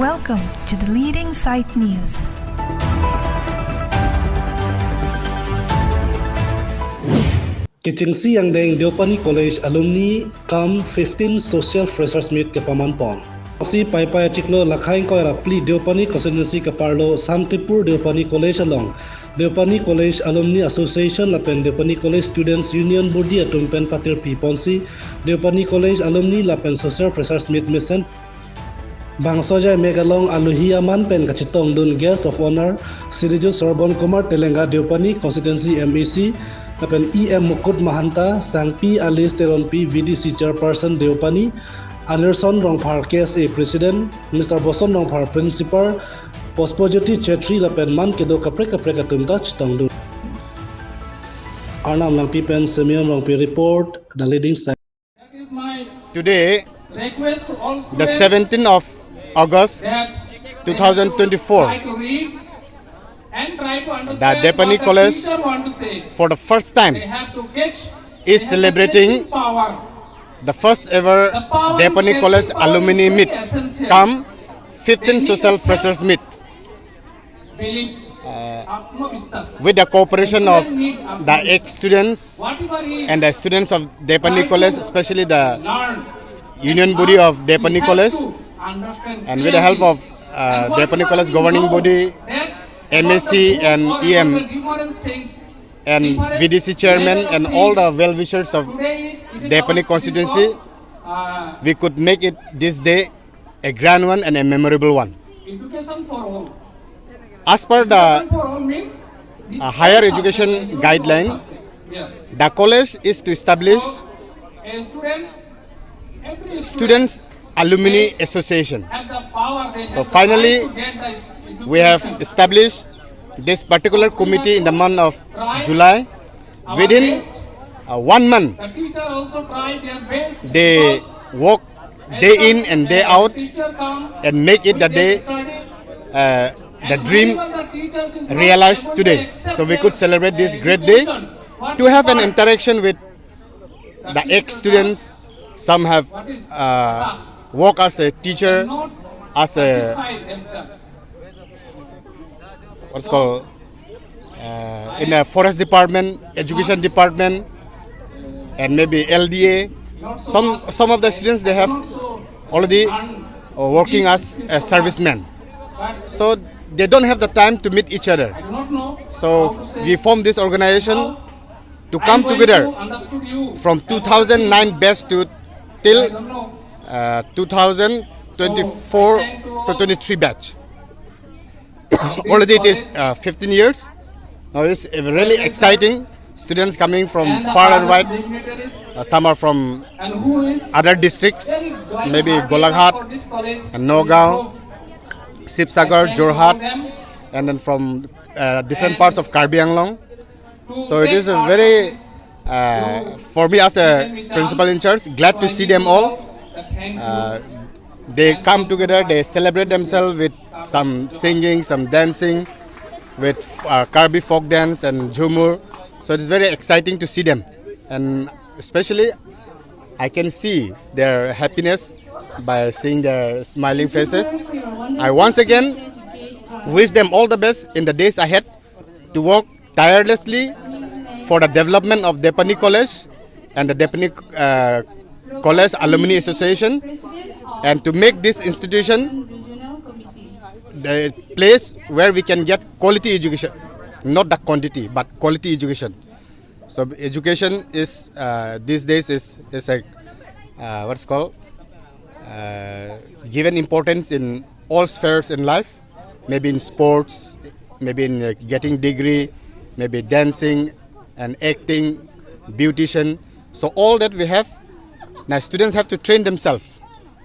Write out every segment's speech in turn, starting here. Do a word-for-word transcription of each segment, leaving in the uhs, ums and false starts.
Welcome to the leading site news. Kechengsi angdeng Deopani College alumni cum fifteen Social Freshers Meet kepaman pon. Si Paipai achiklo Lakhaing Koira Pli Deopani Constituency keparlo Santipur Deopani College along Deopani College Alumni Association lapen Deopani College Students Union Body atum pen patir pi ponsi Deopani College Alumni lapen Social Freshers Meet mesen bangso ajai mek along aluhi aman pen kachetongdun Guest of Honor Srijut Sarbon Kumar Telenga Deopani Constituency M A C lapen E M Mukut Mahanta, Sangpi Alice Teronpi V D C Chairperson Deopani, Anirson Rongphar K S A President, Mister Boson Rongphar Principal, Pospo Jyoti Chetri lapen man kedo kaprek kaprek atum ta chetongdun. Arnam Langpi pen Simeon Rongpi report, the leading site. Today, the seventeenth of August two thousand twenty-four, the Deopani College for the first time is celebrating the first ever Deopani College Alumni Meet cum fifteen Social Freshers Meet. Uh, with the cooperation of the ex-students and the students of Deopani College, especially the union body of Deopani College, and with the help of uh, Deopani College governing body, M A C and E M and V D C chairman and all the well-wishers of Deopani constituency, we could make it this day a grand one and a memorable one. Education for all. As per the Education for all means uh, higher education guideline, yeah, the college is to establish a student, every student Students Alumni Association. Have the power, they So have the finally, right to get the education. We have established this particular committee in the month of July. Within uh, one month, they work day in and day out and make it the day, uh, the dream realized today. So we could celebrate this great day to have an interaction with the ex-students. Some have uh, worked as a teacher, as a what's called uh, in a forest department, education department, and maybe L D A. Some some of the students, they have already uh, working as a serviceman, so they don't have the time to meet each other. So we formed this organization to come together from two thousand nine batch to till uh, two thousand twenty-four to twenty-three batch. Already it is uh, fifteen years. Now it's really exciting. Students coming from far and wide. Uh, some are from other districts, maybe Golaghat and Nagaon, Sibsagar, Jorhat, and then from uh, different parts of Karbi Anglong. So it is a very, uh, for me as a principal in charge, glad to see them all. Uh, they come together, they celebrate themselves with some singing, some dancing, with uh, Karbi folk dance and jhumur. So it is very exciting to see them. And especially, I can see their happiness by seeing their smiling faces. I once again wish them all the best in the days ahead to work tirelessly for the development of Deopani College and the Deopani uh, College Alumni Association, and to make this institution the place where we can get quality education, not the quantity, but quality education. So education is uh, these days is is a uh, what's called uh, given importance in all spheres in life, maybe in sports, maybe in uh, getting degree, maybe dancing and acting, beautician. So all that we have, now students have to train themselves.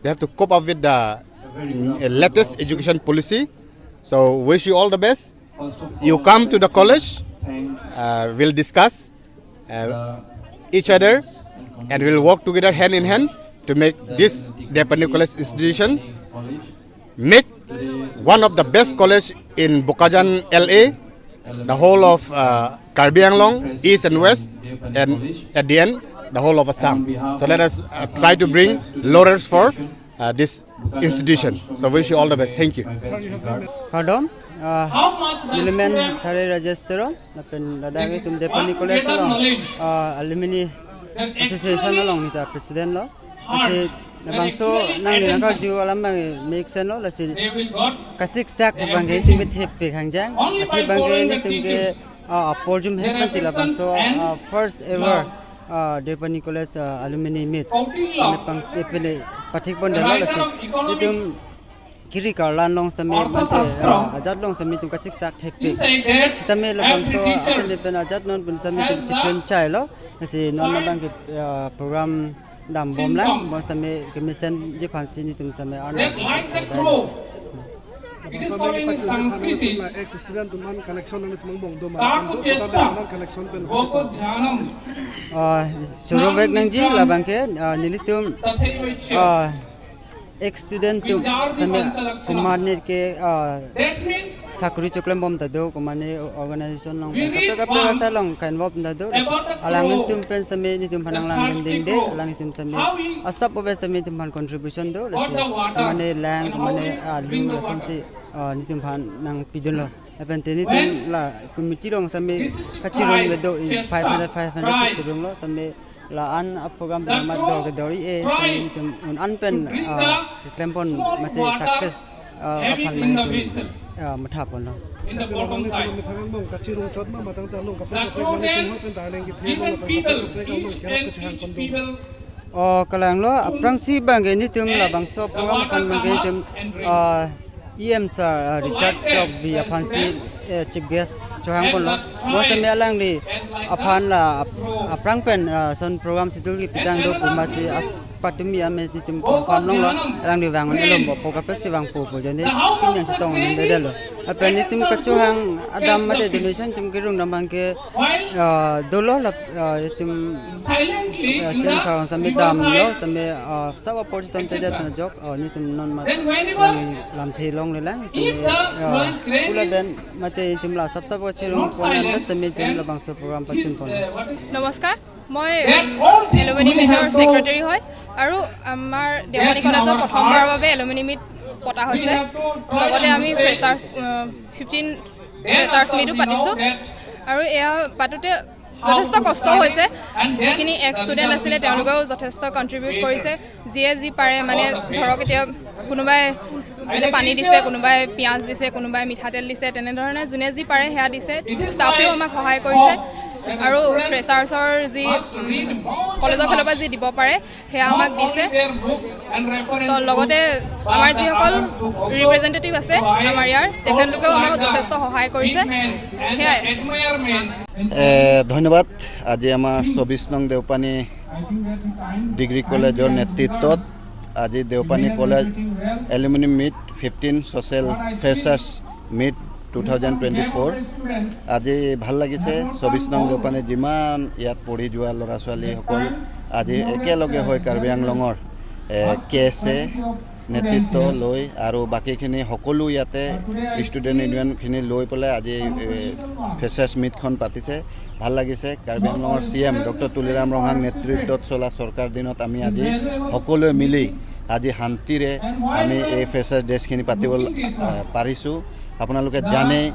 They have to cope up with the mm, latest education policy. So wish you all the best. You come to the college, uh, we'll discuss uh, each other and we'll work together hand in hand to make this Deopani College institution make one of the best college in Bokajan L A, the whole of uh, Karbi Anglong, East and West, and at the end, the whole of Assam. So let us uh, try to bring laurels for uh, this institution. So wish you all the best. Thank you. Kardom, uh, nelimen Thare Rajesh Teron, lapen ladak itum Deopani College along, uh, Alumni Association along neta president lo. Lasi labangso nangne nangkarju alam abang mesen lo, lasi kasiksak abang ke itum thepik hangjang. Athe abang ke itum ke, uh, porjum hek pensi labangso, uh, first ever, uh, Deopani College, uh, alumni meet. Kami pang epele pathik pon dalo, lasi itum kiri karlan along sitame mate, uh, ajat along sitame itum kasiksak thepik. Sitame labangso apen pen ajat non pen sitame itum chipin chai lo. Lasi non abang ke, uh, program dambom lang, bonsitame kemesen ji aphansi netum sitame arnam. That like the crow, it is called in Sanskriti, Ex student atum an connection nangtum angbong do ma? Kaku chesta, connection pen. Voko dhyanam. Ah, choro vek nangji labang ke, ah, nelitum, tatheva iccha, ah, ex student atum, vidyarthi sitame panchalakshanam, komatne ke, ah, that means sakuri choklembom ta do, komatne organization along, we read kaprek kaprek once asa along ka-involve ta do. About the crow. Alanglitum pen sitame netum aphan nanglang dingde, alanglitum sitame, how he asap obe sitame netum aphan contribution do, got the water, komatne lang, and how komatne, he ah, drink the water, lasonsi, ah, netum aphan nangpidunlo. Lapen te netum la committee along sitame kachirung le do, five hundred, five hundred si chirunglo, sitame la-an a-program pen amat do kedori e, sitame netum un-an pen, ah, keklempon mate success, ah, aphan netum, ah, mathaponlo. In the bottom side. Methang angbong kachirung chot ma, matang ta along kaprek kaprek mane pen darling ke kaprek kaprek along kerap kachihang kondo. Oh, kalanglo, aphrangsi abang ke netum labangso program aphan abang ke netum, ah, E M sir, ah, Richard Tokbi aphansi, eh, chief guest chohangponlo. Bonsitame alangli aphan la ap-, aphrang pen, ah, lason program schedule kepitang do pu amatsi ap-, patumi ame netum confirm longlo. Alangli vang un-e lompo, kaprek si vangpo pu jone, itum yang chetong un-e delo. Lapen netum kachohang adam mate donation atum kerung abang ke, ah, dolo lap-, ah, itum, ah, C M sir sitame damlo, sitame, ah, sab apor chiton te jat na jok, ah, netum non ma, lamthe longle lang, sitame, ah, ula ben mate itum la sab sab kachirungpon an sitame itum labangso program pachunpon. নমস্কাৰ, মই এলুমিনি মিটৰ ছেক্ৰেটাৰী হয় আৰু আমাৰ দেওপানী কলেজৰ প্ৰথমবাৰৰ বাবে alumni meet পতা হৈছে। লগতে আমি ফ্ৰেছাৰ্ছ, আহ, ফিফটিন ফ্ৰেছাৰ্ছ মিটো পাতিছোঁ আৰু এয়া পাতোঁতে যথেষ্ট কষ্ট হৈছে। যিখিনি এক্স ষ্টুডেণ্ট আছিলে, তেওঁলোকেও যথেষ্ট কণ্ট্ৰিবিউট কৰিছে। যিয়ে যি পাৰে, মানে, ধৰক, এতিয়া কোনোবাই এতিয়া পানী দিছে, কোনোবাই পিঁয়াজ দিছে, কোনোবাই মিঠাতেল দিছে, তেনেধৰণে যোনে যি পাৰে সেয়া দিছে। ষ্টাফেও আমাক সহায় কৰিছে আৰু ফ্ৰেছাৰ্ছৰ যি কলেজৰ ফালৰ পৰা যি দিব পাৰে, সেয়া আমাক দিছে। তো লগতে আমাৰ যিসকল ৰিপ্ৰেজেণ্টেটিভ আছে আমাৰ ইয়াৰ, তেখেতলোকেও আমাক যথেষ্ট সহায় কৰিছে। সেয়াই। এ, ধন্যবাদ। আজি আমাৰ চৌবিশ নং দেওপানী ডিগ্ৰী কলেজৰ নেতৃত্বত আজি Deopani college alumni meet fifteen social freshers meet two thousand twenty four. আজি ভাল লাগিছে, চৌবিশ নং দেওপানী যিমান ইয়াত পঢ়ি যোৱা ল'ৰা ছোৱালীসকল আজি একেলগে হৈ কাৰ্বি আংলঙৰ, এ, কে এছ এ নেতৃত্ব লৈ আৰু বাকীখিনি সকলো ইয়াতে ষ্টুডেণ্ট ইউনিয়নখিনি লৈ পেলাই আজি, এ, ফ্ৰেছাৰ্ছ মিটখন পাতিছে। ভাল লাগিছে। কাৰ্বি আংলঙৰ চি এম ডক্টৰ তুলিৰাম ৰংহাং নেতৃত্বত চলা চৰকাৰ দিনত আমি আজি সকলোৱে মিলি আজি শান্তিৰে আমি এই ফ্ৰেছাৰ্ছ ডে'খিনি পাতিব, আহ, পাৰিছোঁ। আপোনালোকে জানেই,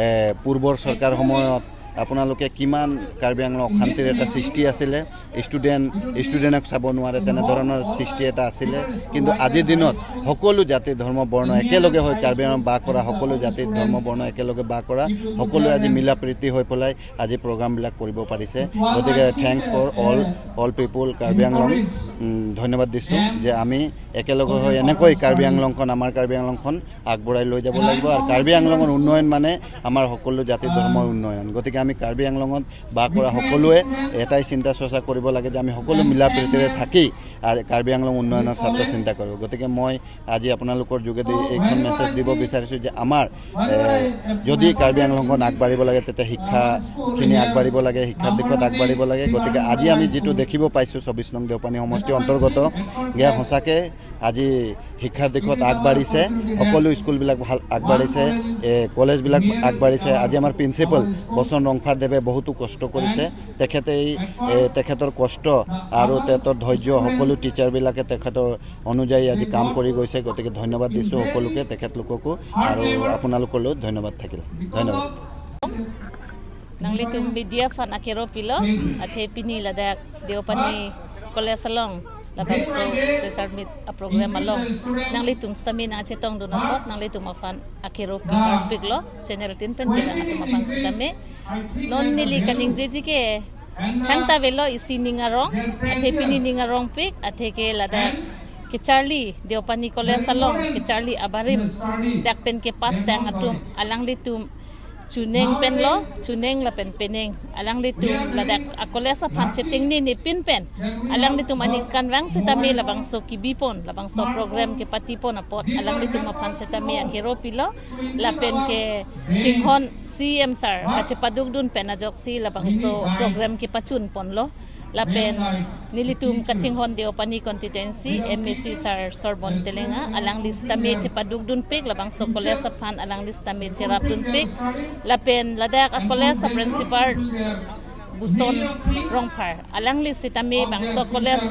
এ, পূৰ্বৰ চৰকাৰ সময়ত আপোনালোকে কিমান কাৰ্বি আংলং অশান্তিৰ এটা সৃষ্টি আছিলে, ষ্টুডেণ্ট ষ্টুডেণ্টক চাব নোৱাৰে, তেনেধৰণৰ সৃষ্টি এটা আছিলে। কিন্তু আজিৰ দিনত সকলো জাতি, ধৰ্ম, বৰ্ণ একেলগে হৈ কাৰ্বি আংলং বাস কৰা, সকলো জাতি, ধৰ্ম, বৰ্ণ একেলগে বাস কৰা, সকলোৱে আজি মিলা প্ৰীতি হৈ পেলাই আজি প্ৰগ্ৰামবিলাক কৰিব পাৰিছে। গতিকে thanks for all, all people Karbi আংলং। উম, ধন্যবাদ দিছোঁ যে আমি একেলগে হৈ এনেকৈ কাৰ্বি আংলংখন, আমাৰ কাৰ্বি আংলংখন আগবঢ়াই লৈ যাব লাগিব। আৰু কাৰ্বি আংলঙৰ উন্নয়ন মানে আমাৰ সকলো জাতি ধৰ্মৰ উন্নয়ন। গতিকে আমি কাৰ্বি আংলঙত বাস কৰা সকলোৱে এটাই চিন্তা চৰ্চা কৰিব লাগে যে আমি সকলো মিলা প্ৰীতিৰে থাকি, আ, কাৰ্বি আংলং উন্নয়নৰ স্বাৰ্থ চিন্তা কৰোঁ। গতিকে মই আজি আপোনালোকৰ যোগেদি এইখন মেছেজ দিব বিচাৰিছোঁ যে আমাৰ, এ, যদি কাৰ্বি আংলংখন আগবাঢ়িব লাগে, তেতিয়া শিক্ষাখিনি আগবাঢ়িব লাগে, শিক্ষাৰ দিশত আগবাঢ়িব লাগে। গতিকে আজি আমি যিটো দেখিব পাইছোঁ চৌবিশ নং দেওপানী সমষ্টিৰ অন্তৰ্গত, সেয়া সঁচাকৈ আজি শিক্ষাৰ দিশত আগবাঢ়িছে, সকলো স্কুলবিলাক ভাল আগবাঢ়িছে, এ, কলেজবিলাক আগবাঢ়িছে। আজি আমাৰ প্ৰিন্সিপাল বচন ৰংফাৰ দেৱে বহুতো কষ্ট কৰিছে। তেখেতে এই, এ, তেখেতৰ কষ্ট আৰু তেখেতৰ ধৈৰ্য সকলো টিচাৰবিলাকে তেখেতৰ অনুযায়ী আজি কাম কৰি গৈছে। গতিকে ধন্যবাদ দিছোঁ সকলোকে, তেখেতলোককো আৰু আপোনালোকলৈও ধন্যবাদ থাকিল। ধন্যবাদ। Nanglitum media aphan akero pilo, athe pini ladak Deopani College along labangso press meet a program along nanglitum sitame nangchetongdun apot nanglitum aphan akero piklo, channel tin pen kedang atum aphan sitame. Non neli kaningjeji ke thangta avelo isi ning arong, athe pini ning arongpik, athe ke ladak kacharli Deopani College along kacharli abarim dak pen kepass tang atum alanglitum chuneng penlo, chuneng lapen peneng. Alanglitum ladak a college aphan chetengnene pin pen alanglitum aningkanvang sitame labangso kebipon, labangso program kepatipon apot alanglitum aphan sitame akero pilo, lapen kachinghon C M sir kachepadukdun pen ajoksi labangso program kepachunponlo. Lapen nelitum kachinghon Deopani constituency M A C sir Sorbon Telenga, alangli sitame chepadukdunpik, labangso college aphan alangli sitame cherapdunpik. Lapen ladak a college a principal Buson Rongphar, alangli sitame bangso college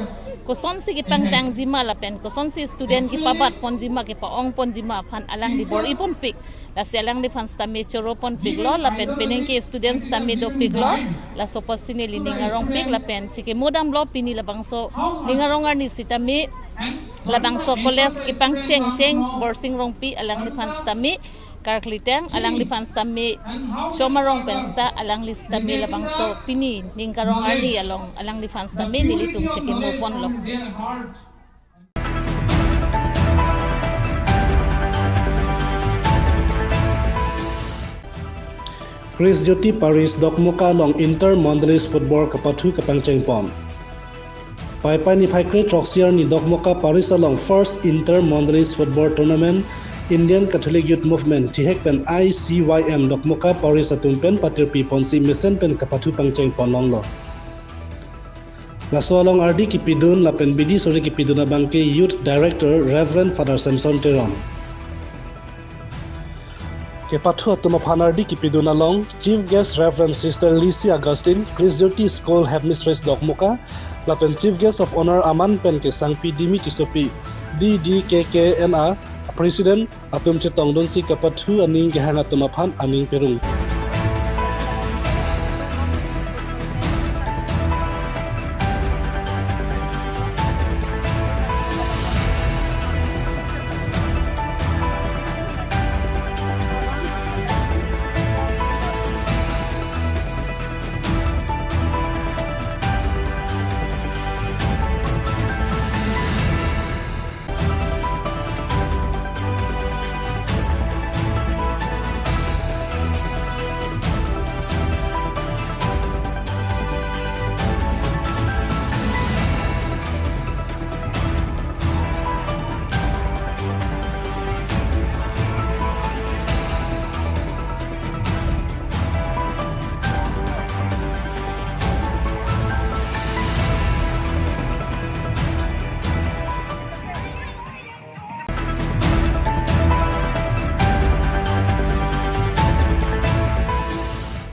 kosonsi kepangtangjima lapen kosonsi student kepabatponjima, kepa-ongponjima aphan alangli bor-iponpik. Lasi alangliphan sitame choroponpiklo, lapen penengke students sitame dopiklo. Laso apotsi neli ning arongpik lapen chekemodamlo, pini labangso ning arong arni sitame labangso college kepangchengcheng Borsing Rongpi alangliphan sitame karklitang, alangliphan sitame chomarong pen sita alangli sitame labangso pini ning karong arni along alangliphan sitame nelitum chekemoponlo. Christ Jyoti Parish Dokmoka along Inter Mandalist Football kapathu kapangchengpon. Paipai niphai kre throksi arni Dokmoka Parish along First Inter Mandalist Football Tournament Indian Catholic Youth Movement chihek pen I C Y M Dokmoka Parish atum pen patirpiponsi mesen pen kapathu pangchengponlonglo. Laso along ardi kepidun lapen bidi suri kepidun abangke Youth Director Reverend Father Samson Teron. Kepathu atum aphan ardi kepidun along Chief Guest Reverend Sister Lisi Augustine, Christ Jyoti School Headmistress Dokmoka, lapen Chief Guest of Honor aman pen ke Sangpi Dimi Tissopi, D D K K N A President atum chetongdunsi kapathu aning kehang atum aphan aning perung.